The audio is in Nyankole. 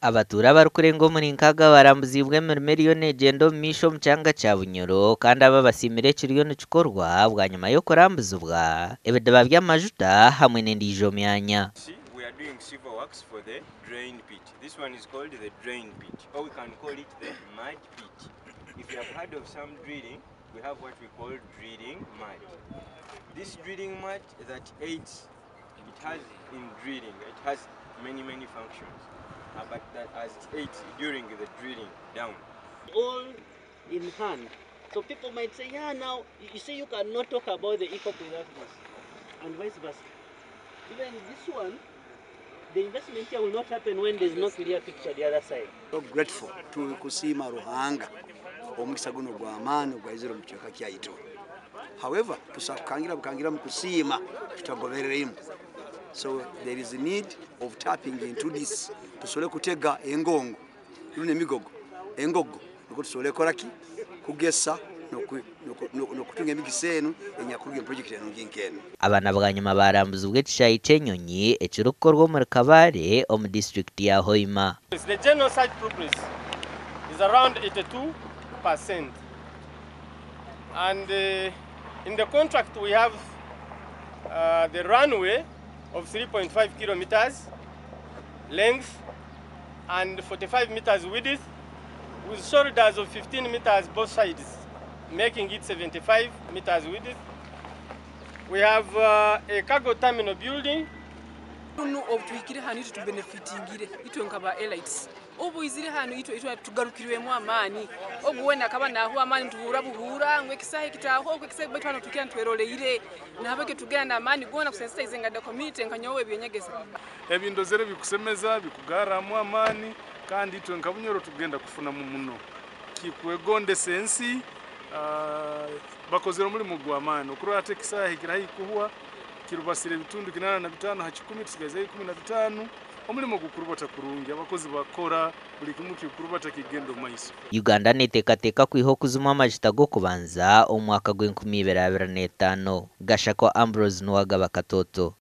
Abatuura abarikurenga omuri nkaaga barambuziibwe emirimo eriyo neegyenda omu maisho omu kyanga kya Bunyoro kandi aba basiimire ekiriyo nikikorwa bwanyima y'okurambuzibwa ebidiba by'amajuta hamwe n'endiijo myanya. See, we are doing civil works for the drain pit. This one is called the drain pit, or we can call it the mud pit. If you have heard of some drilling, we have what we call drilling mud. This drilling mud that aids, it has in drilling, it has many, many functions, but that as it aids during the drilling down. All in hand. So people might say, yeah, now, you see, you cannot talk about the EACOP without this, and vice versa. Even this one, the investment here will not happen when there's no clear picture the other side. So grateful tukusiima Ruhanga omukisa guno gw'amaani ogwaizire omu kicweka kyaitu. However, tusakukangira bukangira mu kusiima tutagobereremu. So there is a need of tapping into this, tusobole kutega engongo runo emigogo engogo nukwo tusobole kukoraki kugesa n'okutunga emigisa enu enyakuruga omu project enungi nk'enu. Aba na bwanyima barambuzibwa ekishaayi ky'enyonyi ekirikukorwa omuri Kabale omu disiturikiti ya Hoima. The general site progress is around 82%. And in the contract we have the runway of 3.5 kilometers length and 45 meters width with shoulders of 15 meters both sides, making it 75 meters width. We have a cargo terminal building. Bunu obutuhikire hanu itwe tubenefitingire itwe nkaba elites, obuizire hanu itwe tugarukirwemu amaani. Ogu wena akaba nahuwa amaani tuhuura buhuura ngu ekisaha ekitaho oku ekisaha, baitu hanu tukira ntweroleire, nahabwekyo tugenda n'amaani goona kusensitizinga the community nka nyowe ebyenyegesa. Ebindozere bikusemeza, bikugarramu amaani, kandi itwe nka Bunyoro tugenda kufunamu muno kikwegondesa ensi. Bakozere omulimu gw'amaani okurora ate ekisaha hikiraho kuhwa kirubasire ebitundu 85, tusigazeyo 15. Omulimu gukurubata kurungi, abakozi bakora buli kimu kikurubata kigenda omu maiso. Uganda neteekateeka kwiha okuzimwa amajuta g'okubanza omu mwaka gw'enkumi ibiri abiri n'etaano. Gashako Ambrose Nuwagaba, Katoto.